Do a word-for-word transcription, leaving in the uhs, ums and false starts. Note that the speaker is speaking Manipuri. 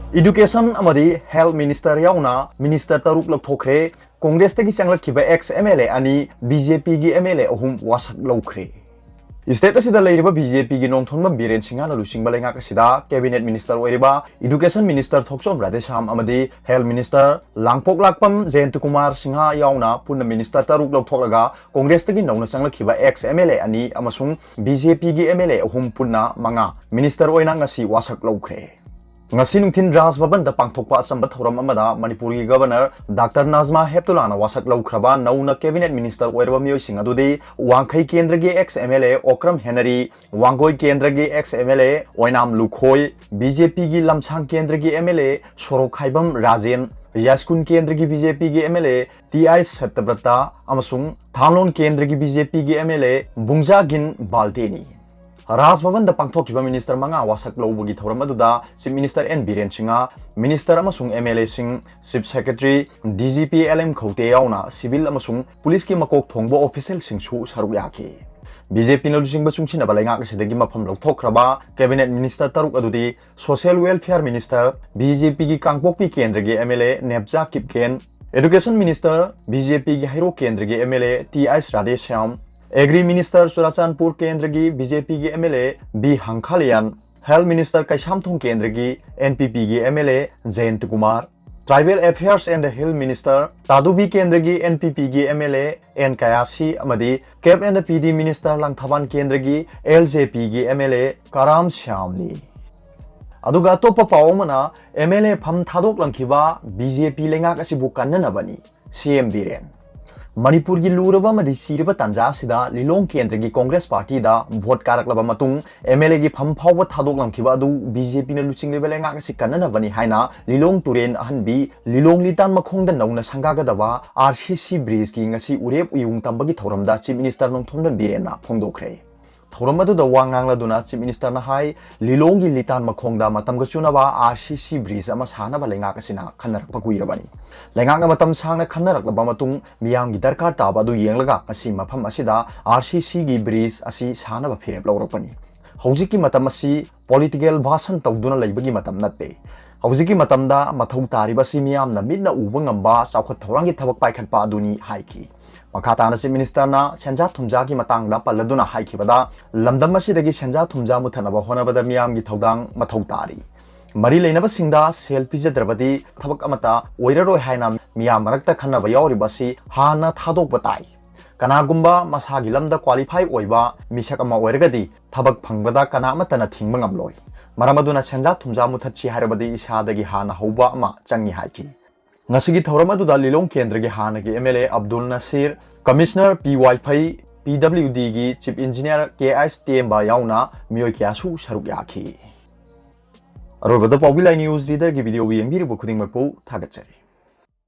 Education ꯑꯃꯗꯤ Health Minister ꯌꯥꯎꯅ Minister ꯇꯔꯨꯛ ꯂꯧꯊꯣꯛꯈ꯭ꯔꯦ꯫ ꯀꯣꯡꯒ꯭ꯔꯦꯁꯇꯒꯤ ꯆꯪꯂꯛꯈꯤꯕ ex MLA ꯑꯅꯤ, BJPꯒꯤ MLA ꯑꯍꯨꯝ ꯋꯥꯁꯛ ꯂꯧꯈ꯭ꯔꯦ꯫ State ꯑꯁꯤꯗ ꯂꯩꯔꯤꯕ BJPꯒꯤ ꯅꯣꯡꯊꯣꯝꯕꯝ ꯕꯤꯔꯦꯟ ꯁꯤꯡꯍꯅ ꯂꯨꯆꯤꯡꯕ ꯂꯩꯉꯥꯛ ꯑꯁꯤꯗ Cabinet Minister ꯑꯣꯏꯔꯤꯕ Education Minister ꯊꯣꯛꯆꯣꯝ ꯔꯥꯙꯦꯁ꯭ꯌꯥꯝ ꯑꯃꯗꯤ Health Minister ꯂꯥꯡꯄꯣꯛꯂꯥꯛꯄꯝ ꯖꯌꯟꯇ ꯀꯨꯃꯥꯔ ꯁꯤꯡꯍ ꯌꯥꯎꯅ ꯄꯨꯟꯅ Minister ꯇꯔꯨꯛ ꯂꯧꯊꯣꯛꯂꯒ ꯀꯣꯡꯒ꯭ꯔꯦꯁꯇꯒꯤ ꯅꯧꯅ ꯆꯪꯂꯛꯈꯤꯕ ex MLA ꯑꯅꯤ ꯑꯃꯁꯨꯡ BJPꯒꯤ MLA ꯑꯍꯨꯝ ꯄꯨꯟꯅ ꯃꯉꯥ Minister ꯑꯣꯏꯅ ꯉꯁꯤ ꯋꯥꯁꯛ ꯂꯧꯈ꯭ꯔꯦ꯫ ꯉꯁꯤ ꯅꯨꯡꯊꯤꯜ ꯔꯥꯖ ꯚꯕꯟꯗ ꯄꯥꯡꯊꯣꯛꯄ ꯑꯆꯝꯕ ꯊꯧꯔꯝ ꯑꯃꯗ ꯃꯅꯤꯄꯨꯔꯒꯤ Governor Doctor ꯅꯥꯖꯃꯥ ꯍꯦꯞꯇꯨꯂꯥꯅ ꯋꯥꯁꯛ ꯂꯧꯈ꯭ꯔꯕ ꯅꯧꯅ Cabinet Minister ꯑꯣꯏꯔꯕ ꯃꯤꯑꯣꯏꯁꯤꯡ ꯑꯗꯨꯗꯤ ꯋꯥꯡꯈꯩ ꯀꯦꯟꯗ꯭ꯔꯒꯤ ex MLA Okram Henry, Wangoi ꯀꯦꯟꯗ꯭ꯔꯒꯤ ex MLA ꯑꯣꯏꯅꯥꯝ ꯂꯨꯈꯣꯏ, BJPꯒꯤ ꯂꯝꯁꯥꯡ ꯀꯦꯟꯗ꯭ꯔꯒꯤ MLA ꯁꯣꯔꯣꯛꯈꯥꯏꯕꯝ ꯔꯥꯖꯦꯟ, ꯌꯥꯏꯁ꯭ꯀꯨꯜ ꯀꯦꯟꯗ꯭ꯔꯒꯤ BJPꯒꯤ MLA ꯇꯤ.ꯑꯥꯏ. ꯁꯠꯇꯕ꯭ꯔꯇ ꯑꯃꯁꯨꯡ ꯊꯥꯡꯂꯣꯟ ꯀꯦꯟꯗ꯭ꯔꯒꯤ BJPꯒꯤ MLA ꯕꯨꯡꯖꯥꯒꯤꯟ ꯕꯥꯜꯇꯦꯅꯤ꯫ ꯔꯥꯖ ꯚꯕꯟꯗ ꯄꯥꯡꯊꯣꯛꯈꯤꯕ Minister ꯃꯉꯥ ꯋꯥꯁꯛ ꯂꯧꯕꯒꯤ ꯊꯧꯔꯝ ꯑꯗꯨꯗ Chief Minister N Biren Singh, Minister ꯑꯃꯁꯨꯡ MLAꯁꯤꯡ, Chief Secretary, DGP L M Khaute ꯌꯥꯎꯅ civil ꯑꯃꯁꯨꯡ ꯄꯨꯂꯤꯁꯀꯤ ꯃꯀꯣꯛ ꯊꯣꯡꯕ officialꯁꯤꯡꯁꯨ ꯁꯔꯨꯛ ꯌꯥꯈꯤ꯫ BJPꯅ ꯂꯨꯆꯤꯡꯕ ꯆꯨꯡꯁꯤꯟꯅꯕ ꯂꯩꯉꯥꯛ ꯑꯁꯤꯗꯒꯤ ꯃꯐꯝ ꯂꯧꯊꯣꯛꯈ꯭ꯔꯕ Cabinet Minister ꯇꯔꯨꯛ ꯑꯗꯨꯗꯤ Social Welfare Minister, BJPꯒꯤ ꯀꯥꯡꯄꯣꯛꯄꯤ ꯀꯦꯟꯗ꯭ꯔꯒꯤ MLA ꯅꯦꯞꯖꯥ ꯀꯤꯞꯒꯦꯟ, Education Minister, BJPꯒꯤ ꯍꯩꯔꯣꯛ ꯀꯦꯟꯗ꯭ꯔꯒꯤ MLA T H Radheshyam, Agri Minister Churachandpur ꯀꯦꯟꯗ꯭ꯔꯒꯤ BJPꯒꯤ MLA B Hangkhalian, Health Minister Keishamthong ꯀꯦꯟꯗ꯭ꯔꯒꯤ NPPꯒꯤ MLA ꯖꯌꯟꯇ Kumar, Tribal Affairs and Hill Minister Tadubi ꯀꯦꯟꯗ꯭ꯔꯒꯤ NPPꯒꯤ MLA ꯑꯦꯟ ꯀꯌꯥꯁꯤ ꯑꯃꯗꯤ Cap and P D Minister Langthabal ꯀꯦꯟꯗ꯭ꯔꯒꯤ LJPꯒꯤ MLA ꯀꯔꯥꯝ ꯁ꯭ꯌꯥꯝꯅꯤ꯫ ꯑꯗꯨꯒ ꯑꯇꯣꯞꯄ ꯄꯥꯎ ꯑꯃꯅ, MLA ꯐꯝ ꯊꯥꯗꯣꯛꯂꯝꯈꯤꯕ BJP ꯂꯩꯉꯥꯛ ꯑꯁꯤꯕꯨ ꯀꯟꯅꯅꯕꯅꯤ, CM ꯕꯤꯔꯦꯟ꯫ ꯃꯅꯤꯄꯨꯔꯒꯤ ꯂꯨꯔꯕ ꯑꯃꯗꯤ ꯁꯤꯔꯕ ꯇꯥꯟꯖꯥ ꯑꯁꯤꯗ ꯂꯤꯂꯣꯡ ꯀꯦꯟꯗ꯭ꯔꯒꯤ ꯀꯣꯡꯒ꯭ꯔꯦꯁ ꯄꯥꯔꯇꯤꯗ ꯚꯣꯠ ꯀꯥꯔꯛꯂꯕ ꯃꯇꯨꯡ MLAꯒꯤ ꯐꯝ ꯐꯥꯎꯕ ꯊꯥꯗꯣꯛꯂꯝꯈꯤꯕ ꯑꯗꯨ BJPꯅ ꯂꯨꯆꯤꯡꯂꯤꯕ ꯂꯩꯉꯥꯛ ꯑꯁꯤ ꯀꯟꯅꯅꯕꯅꯤ ꯍꯥꯏꯅ ꯂꯤꯂꯣꯡ ꯇꯨꯔꯦꯟ ꯑꯍꯟꯕꯤ ꯂꯤꯂꯣꯡ ꯂꯤꯇꯥꯟ ꯃꯈꯣꯡꯗ ꯅꯧꯅ ꯁꯪꯒꯥꯒꯗꯕ RCC bridgeꯀꯤ ꯉꯁꯤ ꯎꯔꯦꯞ ꯎꯌꯨꯡ ꯇꯝꯕꯒꯤ ꯊꯧꯔꯝꯗ Chief Minister ꯅꯣꯡꯊꯣꯝꯕꯝ ꯕꯤꯔꯦꯟꯅ ꯐꯣꯡꯗꯣꯛꯈ꯭ꯔꯦ꯫ ꯊꯧꯔꯝ ꯑꯗꯨꯗ ꯋꯥ ꯉꯥꯡꯂꯗꯨꯅ Chief Ministerꯅ ꯍꯥꯏ, ꯂꯤꯂꯣꯡꯒꯤ ꯂꯤꯇꯥꯟ ꯃꯈꯣꯡꯗ ꯃꯇꯝꯒ ꯆꯨꯅꯕ RCC bridge ꯑꯃ ꯁꯥꯅꯕ ꯂꯩꯉꯥꯛ ꯑꯁꯤꯅ ꯈꯟꯅꯔꯛꯄ ꯀꯨꯏꯔꯕꯅꯤ꯫ ꯂꯩꯉꯥꯛꯅ ꯃꯇꯝ ꯁꯥꯡꯅ ꯈꯟꯅꯔꯛꯂꯕ ꯃꯇꯨꯡ ꯃꯤꯌꯥꯝꯒꯤ ꯗꯔꯀꯥꯔ ꯇꯥꯕ ꯑꯗꯨ ꯌꯦꯡꯂꯒ ꯉꯁꯤ ꯃꯐꯝ ꯑꯁꯤꯗ RCCꯒꯤ bridge ꯑꯁꯤ ꯁꯥꯅꯕ ꯐꯤꯔꯦꯞ ꯂꯧꯔꯛꯄꯅꯤ꯫ ꯍꯧꯖꯤꯛꯀꯤ ꯃꯇꯝ ꯑꯁꯤ political ꯚꯥꯁꯟ ꯇꯧꯗꯨꯅ ꯂꯩꯕꯒꯤ ꯃꯇꯝ ꯅꯠꯇꯦ꯫ ꯍꯧꯖꯤꯛꯀꯤ ꯃꯇꯝꯗ ꯃꯊꯧ ꯇꯥꯔꯤꯕꯁꯤ ꯃꯤꯌꯥꯝꯅ ꯃꯤꯠꯅ ꯎꯕ ꯉꯝꯕ ꯆꯥꯎꯈꯠ ꯊꯧꯔꯥꯡꯒꯤ ꯊꯕꯛ ꯄꯥꯏꯈꯠꯄ ꯑꯗꯨꯅꯤ ꯍꯥꯏꯈꯤ꯫ ꯃꯈꯥ ꯇꯥꯅ Chief Minister ꯅ ꯁꯦꯟꯖꯥ ꯊꯨꯝꯖꯥꯒꯤ ꯃꯇꯥꯡꯗ ꯄꯜꯂꯗꯨꯅ ꯍꯥꯏꯈꯤꯕꯗ, ꯂꯝꯗꯝ ꯑꯁꯤꯗꯒꯤ ꯁꯦꯟꯖꯥ ꯊꯨꯝꯖꯥ ꯃꯨꯊꯠꯅꯕ ꯍꯣꯠꯅꯕꯗ ꯃꯤꯌꯥꯝꯒꯤ ꯊꯧꯗꯥꯡ ꯃꯊꯧ ꯇꯥꯔꯤ꯫ ꯃꯔꯤ ꯂꯩꯅꯕꯁꯤꯡꯗ ꯁꯦꯜ ꯄꯤꯖꯗ꯭ꯔꯕꯗꯤ ꯊꯕꯛ ꯑꯃꯠꯇ ꯑꯣꯏꯔꯔꯣꯏ ꯍꯥꯏꯅ ꯃꯤꯌꯥꯝ ꯃꯔꯛꯇ ꯈꯟꯅꯕ ꯌꯥꯎꯔꯤꯕ ꯑꯁꯤ ꯍꯥꯟꯅ ꯊꯥꯗꯣꯛꯄ ꯇꯥꯏ꯫ ꯀꯅꯥꯒꯨꯝꯕ ꯃꯁꯥꯒꯤ ꯂꯝꯗ qualify ꯑꯣꯏꯕ ꯃꯤꯁꯛ ꯑꯃ ꯑꯣꯏꯔꯒꯗꯤ ꯊꯕꯛ ꯐꯪꯕꯗ ꯀꯅꯥ ꯑꯃꯠꯇꯅ ꯊꯤꯡꯕ ꯉꯝꯂꯣꯏ꯫ ꯃꯔꯝ ꯑꯗꯨꯅ ꯁꯦꯟꯖꯥ ꯊꯨꯝꯖꯥ ꯃꯨꯊꯠꯁꯤ ꯍꯥꯏꯔꯕꯗꯤ ꯏꯁꯥꯗꯒꯤ ꯍꯥꯟꯅ ꯍꯧꯕ ꯑꯃ ꯆꯪꯏ ꯍꯥꯏꯈꯤ꯫ ꯉꯁꯤꯒꯤ ꯊꯧꯔꯝ ꯑꯗꯨꯗ ꯂꯤꯂꯣꯡ ꯀꯦꯟꯗ꯭ꯔꯒꯤ ꯍꯥꯟꯅꯒꯤ M L A Abdul Nasir, Commissioner P Vaiphei, P W D ꯒꯤ Chief Engineer K H Temba ꯌꯥꯎꯅ ꯃꯤꯑꯣꯏ ꯀꯌꯥꯁꯨ ꯁꯔꯨꯛ ꯌꯥꯈꯤ꯫ ꯑꯔꯣꯏꯕꯗ ꯄꯥꯎꯕꯤ ꯂꯥꯏ news reader ꯒꯤ video ꯌꯦꯡꯕꯤꯔꯤꯕ ꯈꯨꯗꯤꯡꯃꯛꯄꯨ ꯊꯥꯒꯠꯆꯔꯤ꯫